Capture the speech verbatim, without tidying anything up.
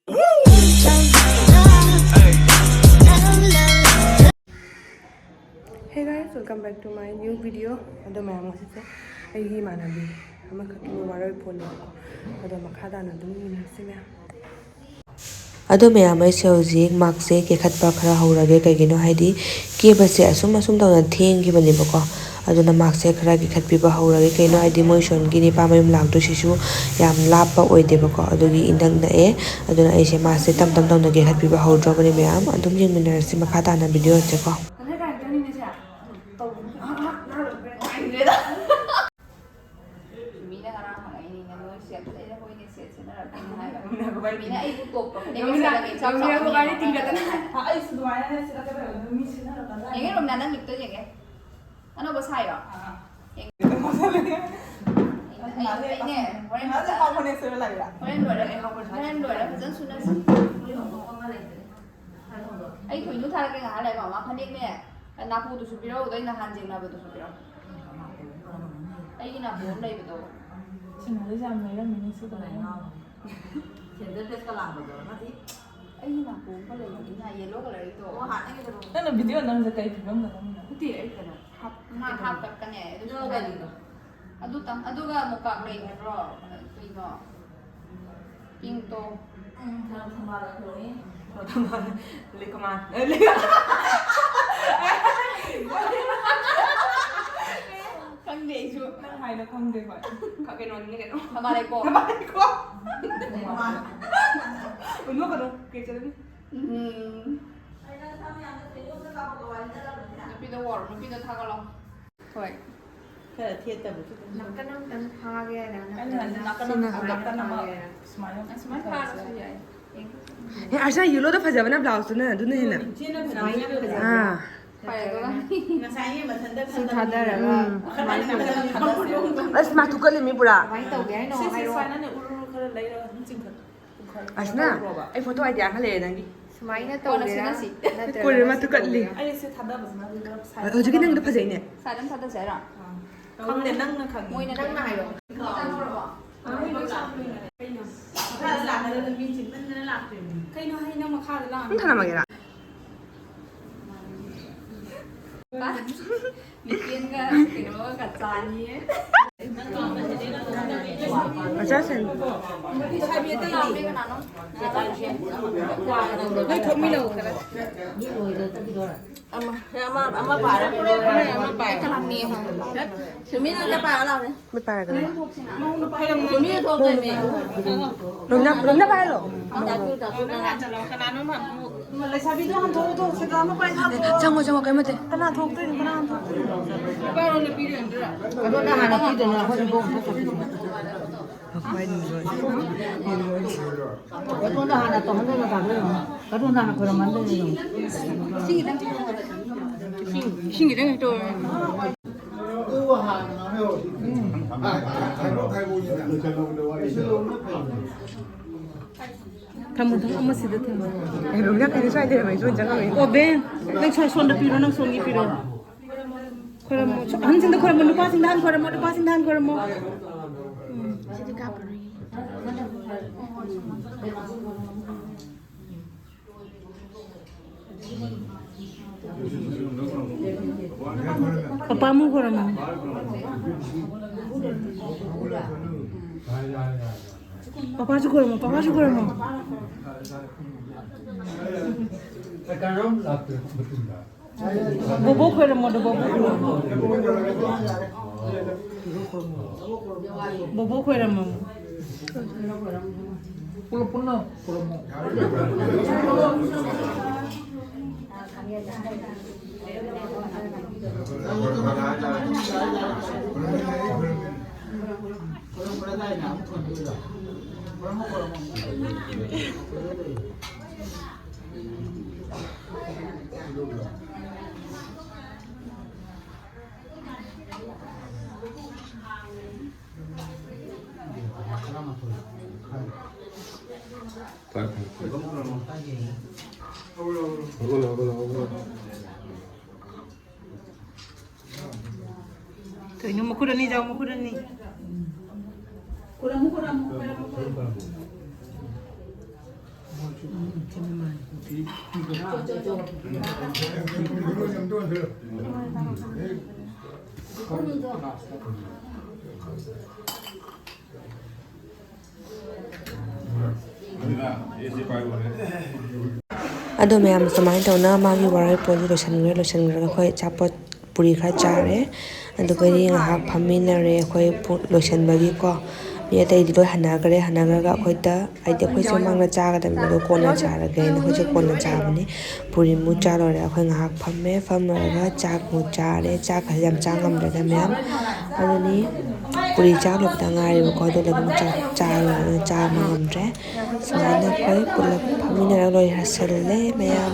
Hey guys, welcome back to my new video. ꯑꯗꯣ ꯃꯌꯥꯝ, ꯉꯁꯤꯁꯦ ꯑꯩꯒꯤ ꯏꯃꯥꯟꯅꯕꯤ ꯑꯃꯈꯛꯀꯤ ꯋꯥꯔꯣꯏ ꯄꯣꯠꯅꯦꯕꯀꯣ꯫ ꯑꯗꯣ ꯃꯈꯥ ꯇꯥꯅ ꯑꯗꯨꯝ ꯌꯦꯡꯅꯔꯁꯤ ꯃꯌꯥꯝ꯫ ꯑꯗꯣ ꯃꯌꯥꯝ, ꯑꯩꯁꯦ ꯍꯧꯖꯤꯛ ꯃꯥꯛꯁꯦ ꯀꯦꯈꯠꯄ ꯈꯔ ꯍꯧꯔꯒꯦ꯫ ꯀꯩꯒꯤꯅꯣ ꯍꯥꯏꯗꯤ ꯀꯦꯕꯁꯦ ꯑꯁꯨꯝ ꯑꯁꯨꯝ ꯇꯧꯅ ꯊꯦꯡꯈꯤꯕꯅꯦꯕꯀꯣ꯫ ꯑꯗꯨꯅ ꯃꯥꯛꯁꯦ ꯈꯔ ꯀꯦꯈꯠꯄꯤꯕ ꯍꯧꯔꯒꯦ꯫ ꯀꯩꯅꯣ ꯍꯥꯏꯗꯤ ꯃꯣꯏ ꯁꯣꯟꯒꯤ ꯅꯤꯄꯥ ꯃꯌꯨꯝ ꯂꯥꯛꯇꯣꯏꯁꯤꯁꯨ ꯌꯥꯝ ꯂꯥꯞꯄ ꯑꯣꯏꯗꯦꯕꯀꯣ, ꯑꯗꯨꯒꯤ ꯏꯅꯛ ꯅꯛꯑꯦ꯫ ꯑꯗꯨꯅ ꯑꯩꯁꯦ ꯃꯥꯁꯦ ꯇꯞ ꯇꯞ ꯇꯧꯅ ꯀꯦꯈꯠꯄꯤꯕ ꯍꯧꯗ꯭ꯔꯕꯅꯦ ꯃꯌꯥꯝ꯫ ꯑꯗꯨꯝ ꯌꯦꯡꯃꯤꯟꯅꯔꯁꯤ ꯃꯈꯥ ꯇꯥꯅ ꯚꯤꯗꯤꯑꯣꯁꯦꯀꯣ꯫ ꯃꯤꯅ ꯉꯔꯥꯡ ꯍꯪꯉꯛꯏꯅꯤꯅꯦ, ꯅꯣꯏ ꯁꯦꯠ ꯂꯩꯔꯦ, ꯍꯣꯏꯅꯦ, ꯁꯦꯠ ꯁꯦꯠꯅꯔꯛꯀꯅꯤ ꯍꯥꯏꯕ꯫ ꯃꯤꯅ ꯑꯩꯕꯨ ꯇꯣꯞ ꯇꯣꯞ ꯐꯅꯦꯛ ꯁꯦꯠꯂꯒ ꯏꯆꯥꯎ ꯆꯥꯎꯅ ꯌꯦꯡꯉꯣ ꯍꯥꯏꯕ꯫ ꯑꯩꯁꯨ ꯑꯗꯨꯃꯥꯏꯅ ꯁꯦꯠꯂꯛꯀꯗꯕꯗꯣ ꯃꯤ ꯁꯦꯠꯅꯔꯛꯀꯗ꯭ꯔꯥ ꯍꯥꯏꯅ꯫ ꯌꯦꯡꯉꯦ ꯔꯣꯃꯤꯅꯥ, ꯅꯪ ꯂꯤꯞꯇꯣ ꯌꯦꯡꯉꯦ꯫ ꯑꯅꯧꯕ ꯁꯥꯏꯔꯣ? ꯑꯥ꯫ ꯌꯦꯡ-, ꯑꯩꯅꯦ, ꯍꯣꯔꯦꯟ ꯃꯥꯁꯦ ꯐꯖꯅ, ꯍꯥꯎ ꯐꯅꯦꯛ ꯁꯦꯠꯂ ꯂꯥꯛꯏꯔꯥ? ꯍꯣꯔꯦꯟ ꯂꯣꯏꯔꯒ, ꯍꯣꯔꯦꯟ ꯂꯣꯏꯔꯒ ꯐꯖꯅ ꯁꯨꯅꯁꯤ꯫ ꯑꯩ ꯊꯣꯏꯅꯨ ꯊꯥꯔꯛꯀꯦ ꯉꯥꯏꯍꯥꯛ ꯂꯩꯔꯒ꯫ ꯃꯃꯥ ꯐꯅꯦꯛꯅꯦ, ꯅꯥꯄꯨꯗꯨꯁꯨ ꯄꯤꯔꯛꯎꯗꯣ, ꯑꯩ ꯅꯍꯥꯟ ꯌꯦꯡꯅꯕꯗꯨꯁꯨ ꯄꯤꯔꯛꯎ꯫ ꯑꯩꯒꯤ ꯅꯥꯄꯨ ꯑꯃ ꯂꯩꯕꯗꯣ꯫ ꯁꯤꯅꯔꯤꯁꯦ ꯌꯥꯝ ꯂꯩꯔꯝꯃꯤꯅꯦ ꯁꯤꯗ꯫ ꯁꯦꯟꯇꯔ ꯐꯦꯁꯀ ꯂꯥꯛꯄꯗꯣ, ꯅꯠꯇꯦ꯫ ꯑꯩꯒꯤ ꯅꯥꯄꯨ ꯑꯃ ꯂꯩꯕꯅꯤꯅ, ꯌꯦꯂꯣ ꯀꯂꯔꯒꯤꯗꯣ꯫ ꯑꯣ, ꯍꯥꯟꯅꯒꯤꯗꯣ꯫ ꯅꯪꯅ ꯚꯤꯗꯤꯑꯣ ꯅꯝꯕꯁꯦ ꯀꯩ ꯐꯤꯕꯝꯗ ꯅꯝꯃꯤꯅꯣ? ꯅꯠꯇꯦ, ꯑꯩ ꯀꯩꯅꯣ, ꯍꯥꯞ-, ꯉꯥ ꯍꯥꯞꯀꯠꯄꯅꯦ, ꯑꯗꯨꯁꯨ ꯌꯦꯂꯣ ꯀꯂꯔꯒꯤꯗꯣ꯫ ꯑꯗꯨꯇꯪ, ꯑꯗꯨꯒ ꯃꯨꯀꯥꯛ ꯂꯩ ꯍꯥꯏꯕ꯭ꯔꯣ? ꯀꯩꯅꯣ? ꯄꯤꯡꯛꯇꯣ꯫ ꯎꯝ, ꯊꯝꯕꯥꯜ ꯑꯣꯏꯔꯝꯒꯅꯤ꯫ ꯊꯝꯕꯥꯜ, ꯂꯩꯀꯃꯥꯟ꯫ ꯈꯪꯗꯦ ꯑꯩꯁꯨ꯫ ꯅꯪ ꯍꯥꯏꯅ ꯈꯪꯗꯦ, ꯍꯣꯏ꯫ ꯈ-, ꯀꯩꯅꯣꯅꯤꯅꯦ ꯀꯩꯅꯣ꯫ ꯊꯝꯕꯥꯜ ꯂꯩꯈꯣꯛ꯫ ꯊꯝꯕꯥꯜ ꯂꯩꯈꯣꯛ꯫ ꯎꯅꯣ ꯀꯩꯅꯣ, ꯀꯩ ꯆꯠꯂꯅꯤ? ꯎꯝ꯫ ꯅꯨꯄꯤꯗ ꯋꯥꯔꯣ, ꯅꯨꯄꯤꯗ ꯊꯥꯒꯠꯂꯣ꯫ ꯍꯣꯏ꯫ ꯈꯔ ꯊꯦꯠꯇꯕ ꯈꯤꯇꯪ꯫ ꯅꯥꯀꯟ ꯑꯃꯇꯪ ꯐꯥꯒꯦ ꯍꯥꯏꯔ ꯑꯩꯅ ꯍꯥꯏꯗꯤ ꯅꯥꯀꯟ ꯁꯤꯅ ꯑꯃ, ꯅꯥꯀꯟ ꯑꯃ ꯐꯥꯒꯦ ꯍꯥꯏꯔ? ꯁꯨꯃꯥꯏꯅ ꯑꯁꯨꯃꯥꯏꯅ ꯐꯥꯔꯁꯨ ꯌꯥꯏ꯫ ꯑꯦ, ꯑꯁꯥ ꯌꯦꯂꯣꯗ ꯐꯖꯕꯅ ꯕ꯭ꯂꯥꯎꯁꯇꯨꯅ ꯑꯗꯨꯅ ꯍꯦꯟꯅ꯫ ꯏꯆꯦꯅ ꯐꯖꯕ ꯑꯥ꯫ ꯍꯣꯏ, ꯑꯗꯨꯒ ꯉꯁꯥꯏꯒꯤ ꯃꯊꯟꯇ ꯁꯤ ꯊꯥꯗꯔꯒ ꯎꯝ꯫ ꯁꯨꯃꯥꯏꯅ ꯐꯖꯅ ꯑꯁ, ꯃꯥ ꯊꯨꯀꯠꯂꯤꯃꯤ ꯄꯨꯔꯥ꯫ ꯀꯃꯥꯏꯅ ꯇꯧꯒꯦ ꯍꯥꯏꯅꯣ ꯁꯤ, ꯁꯤ ꯍꯥꯏꯔꯛꯑꯣ꯫ ꯁꯨꯃꯥꯏꯅꯅꯦ ꯎꯔꯨ ꯎꯔꯨ ꯈꯔ ꯂꯩꯔꯒ ꯑꯗꯨꯝ ꯆꯤꯡꯈꯠ-, ꯄꯨꯈꯠ-, ꯑꯁꯅꯥ, ꯇꯧꯔꯣꯕ꯫ ꯑꯩ ꯐꯣꯇꯣ ꯑꯥꯏꯗꯤꯌꯥ ꯑꯃ ꯂꯩꯔꯦ ꯅꯪꯒꯤ꯫ ꯁꯨꯃꯥꯏꯅ ꯀꯣꯟꯅ ꯇꯧꯒꯦꯔꯥ? ꯁꯤꯟꯅꯁꯤ꯫ ꯅꯠꯇ꯭ꯔꯒꯅ ꯀꯣꯟꯅ ꯃꯥ ꯁꯤ ꯊꯨꯀꯠꯂꯤ꯫ ꯇꯧꯒꯦꯔꯥ? ꯑꯩ ꯁꯤ ꯊꯥꯗꯕꯁꯤꯅ ꯑꯗꯨꯝ ꯈꯔ ꯁꯥꯏꯠ ꯍꯧꯖꯤꯛꯀꯤ ꯅꯪꯒꯤꯗꯣ ꯊꯥꯗꯕ꯫ ꯐꯖꯩꯅꯦ꯫ ꯁꯥꯏꯠ ꯑꯃ ꯊꯥꯗꯁꯦ ꯍꯥꯏꯔꯣ? ꯑꯥ꯫ ꯈꯪꯗꯦ, ꯅꯪꯅ ꯈꯪꯉꯤ꯫ ꯃꯣꯏꯅ ꯅꯪꯅ ꯍꯥꯏꯔꯣ꯫ ꯆꯥꯊꯣꯛꯔꯕꯣ? ꯑꯥ, ꯃꯣꯏ ꯂꯣꯏ ꯆꯥꯊꯣꯛꯏꯅꯦ꯫ ꯀꯩꯅꯣ? ꯈꯔ ꯂꯥꯛꯅꯗꯅ ꯃꯤ ꯆꯤꯟꯃꯟꯗꯅ ꯂꯥꯛ- ꯀꯩꯅꯣ ꯍꯩꯅꯧ ꯃꯈꯥꯗ ꯂꯥꯛꯑꯣ꯫ ꯁꯨꯝ ꯊꯅꯝꯃꯒꯦꯔꯥ? ꯃꯤꯊꯦꯟꯒ ꯀꯩꯅꯣꯒ ꯆꯥꯅꯤꯌꯦ꯫ ꯃꯆꯥꯁꯤꯡ꯫ ꯂꯩꯁꯥꯕꯤ ꯑꯇꯩꯗꯤ? ꯅꯣꯏ ꯊꯣꯛꯃꯤꯟꯅꯧ ꯈꯔ꯫ ꯑꯃ, ꯑꯃ, ꯑꯃ ꯄꯥꯔꯣ꯫ ꯑꯃ ꯄꯥꯔꯣ꯫ ꯁꯨꯃꯤꯅ ꯑꯝꯇ ꯄꯥꯔꯣ ꯂꯥꯎꯅꯦ꯫ ꯃꯣꯏ ꯄꯥꯔꯒꯅꯤ꯫ ꯁꯨꯃꯤꯅ ꯊꯣꯛꯇꯣꯏꯅꯦ꯫ ꯔꯣꯝꯅ, ꯔꯣꯝꯅ ꯄꯥꯔꯣ꯫ ꯇꯥꯛꯄꯤꯌꯨ, ꯇꯥꯛꯄꯤꯌꯨ, ꯀꯅꯥ? ꯂꯩꯁꯥꯕꯤꯗꯣ ꯍꯟꯊꯣꯛꯑꯣ, ꯊꯣꯛꯑꯣ, ꯁꯤꯗ ꯑꯃ ꯄꯥꯏ ꯍꯥꯞꯄꯣ꯫ ꯆꯪꯉꯣ, ꯆꯪꯉꯣ, ꯀꯩꯝ ꯅꯠꯇꯦ꯫ ꯀꯅꯥ ꯊꯣꯛꯇꯣꯏꯅꯣ, ꯀꯅꯥ ꯍꯟꯊꯣꯛꯇꯣꯏꯅꯣ? ꯑꯗꯣ ꯅꯪ ꯍꯥꯟꯅ ꯄꯤꯗꯣꯏꯅꯣ, ꯑꯩꯈꯣꯏ ꯏꯕꯣꯛ ꯑꯝꯇ ꯆꯠꯈꯤꯒꯦ꯫ ꯑꯩꯉꯣꯟꯗ ꯍꯥꯟꯅ ꯇꯧꯍꯟꯗꯣꯏꯅꯣ, ꯇꯥꯗꯣꯏꯅꯣ? ꯑꯗꯨ ꯅꯍꯥꯟ ꯈꯣꯏꯔꯝꯃꯟꯗꯣꯏꯅꯣ? ꯏꯁꯤꯡ ꯈꯤꯇꯪ ꯍꯦꯛꯇ ꯑꯣꯏꯔꯣ꯫ ꯊꯝꯃꯣ, ꯊꯝꯃꯣ, ꯑꯃ ꯁꯤꯗ ꯊꯝꯃꯣ꯫ ꯑꯦ, ꯔꯣꯃꯤꯌꯥ ꯀꯩꯅꯣ ꯁ꯭ꯋꯥꯏꯗ ꯂꯩꯔꯝꯃꯦ, ꯏꯆꯣꯟ ꯆꯪꯉꯝꯃꯦ꯫ ꯑꯣ, ꯕꯦꯟ, ꯅꯪ ꯁꯣ-, ꯁꯣꯝꯗ ꯄꯤꯔꯣ, ꯅꯪ ꯁꯣꯝꯒꯤ ꯄꯤꯔꯣ꯫ ꯈꯣꯏꯔꯝꯃꯣ꯫ ꯁꯣ-, ꯑꯍꯟꯁꯤꯡꯗ ꯈꯣꯏꯔꯝꯃꯣ, ꯅꯨꯄꯥꯁꯤꯡꯗ ꯍꯥꯟꯅ ꯈꯣꯏꯔꯝꯃꯣ, ꯅꯨꯄꯥꯁꯤꯡꯗ ꯍꯥꯟꯅ ꯈꯣꯏꯔꯝꯃꯣ꯫ ꯎꯝ꯫ ꯁꯤꯗꯤ ꯀꯥꯞꯄꯔꯣꯏꯒꯦ꯫ ꯄꯄꯥ ꯑꯃꯨꯛ ꯈꯣꯏꯔꯝꯃꯣ꯫ ꯄꯄꯥꯁꯨ ꯈꯣꯏꯔꯝꯃꯣ, ꯄꯄꯥꯁꯨ ꯈꯣꯏꯔꯝꯃꯣ꯫ ꯕꯣꯕꯣꯛ ꯈꯣꯏꯔꯝꯃꯣ, ꯑꯗꯣ ꯕꯣꯕꯣꯛ ꯈꯣꯏꯔꯝꯃꯣ꯫ ꯕꯣꯕꯣꯛ ꯈꯣꯏꯔꯝꯃꯣ꯫ ꯄꯨꯂꯞ ꯄꯨꯟꯅ ꯈꯨꯔꯨꯝꯃꯣ꯫ ꯐꯔꯦ, ꯐꯔꯦ, ꯐꯔꯦ꯫ ꯍꯧꯒꯠꯂꯣ, ꯍꯧꯒꯠꯂꯣ, ꯍꯧꯒꯠꯂꯣ꯫ ꯀꯩꯅꯣ, ꯃꯈꯨꯠ ꯑꯅꯤ ꯆꯥꯎ, ꯃꯈꯨꯠ ꯑꯅꯤ꯫ ꯈꯨꯔꯨꯝꯃꯨ, ꯈꯨꯔꯨꯝꯃꯨ, ꯈꯨꯔꯨꯝꯃꯨ, ꯈꯨꯔꯨꯝꯃꯨ꯫ ꯑꯗꯣ ꯃꯌꯥꯝ ꯁꯨꯃꯥꯏꯅ ꯇꯧꯅ ꯃꯥꯒꯤ ꯋꯥꯔꯣꯏ ꯄꯣꯠꯁꯤ ꯂꯣꯏꯁꯤꯟꯈ꯭ꯔꯦ꯫ ꯂꯣꯏꯁꯤꯟꯈ꯭ꯔꯒ ꯑꯩꯈꯣꯏ ꯑꯆꯥꯄꯣꯠ ꯄꯨꯔꯤ ꯈꯔ ꯆꯥꯔꯦ꯫ ꯑꯗꯨꯒꯗꯤ ꯉꯥꯏꯍꯥꯛ ꯐꯝꯃꯤꯟꯅꯔꯦ ꯑꯩꯈꯣꯏ ꯄꯨ-, ꯂꯣꯏꯁꯤꯟꯕꯒꯤꯀꯣ꯫ ꯃꯤ ꯑꯇꯩꯗꯤ ꯂꯣꯏ ꯍꯟꯅꯈ꯭ꯔꯦ꯫ ꯍꯟꯅꯈ꯭ꯔꯒ ꯑꯩꯈꯣꯏꯗ, ꯍꯥꯏꯗꯤ ꯑꯩꯈꯣꯏꯁꯦ ꯃꯃꯥꯡꯗ ꯆꯥꯒꯗꯕꯅꯤ, ꯑꯗꯣ ꯀꯣꯟꯅ ꯆꯥꯔꯒꯦꯅ ꯑꯩꯈꯣꯏꯁꯦ ꯀꯣꯟꯅ ꯆꯥꯕꯅꯤ꯫ ꯄꯨꯔꯤꯃꯨꯛ ꯆꯥ ꯂꯣꯏꯔꯦ꯫ ꯑꯩꯈꯣꯏ ꯉꯥꯏꯍꯥꯛ ꯐꯝꯃꯦ꯫ ꯐꯝꯃꯨꯔꯒ ꯆꯥꯛꯃꯨꯛ ꯆꯥꯔꯦ꯫ ꯆꯥꯛꯀꯁꯦ ꯌꯥꯝ ꯆꯥ ꯉꯝꯗ꯭ꯔꯦꯗ ꯃꯌꯥꯝ꯫ ꯑꯗꯨꯅꯤ ꯄꯨꯔꯤ ꯆꯥ ꯂꯣꯏꯕꯗ ꯉꯥꯏꯔꯦꯕꯀꯣ꯫ ꯑꯗꯨꯅ ꯑꯗꯨꯝ ꯆꯥꯛ ꯆꯥ ꯂꯣꯏꯔꯒ ꯆꯥꯕ ꯉꯝꯗ꯭ꯔꯦ꯫ ꯁꯨꯃꯥꯏꯅ ꯑꯩꯈꯣꯏ ꯄꯨꯂꯞ ꯐꯝꯃꯤꯟꯅꯔꯒ ꯂꯣꯏꯁꯤꯜꯂꯦ ꯃꯌꯥꯝ꯫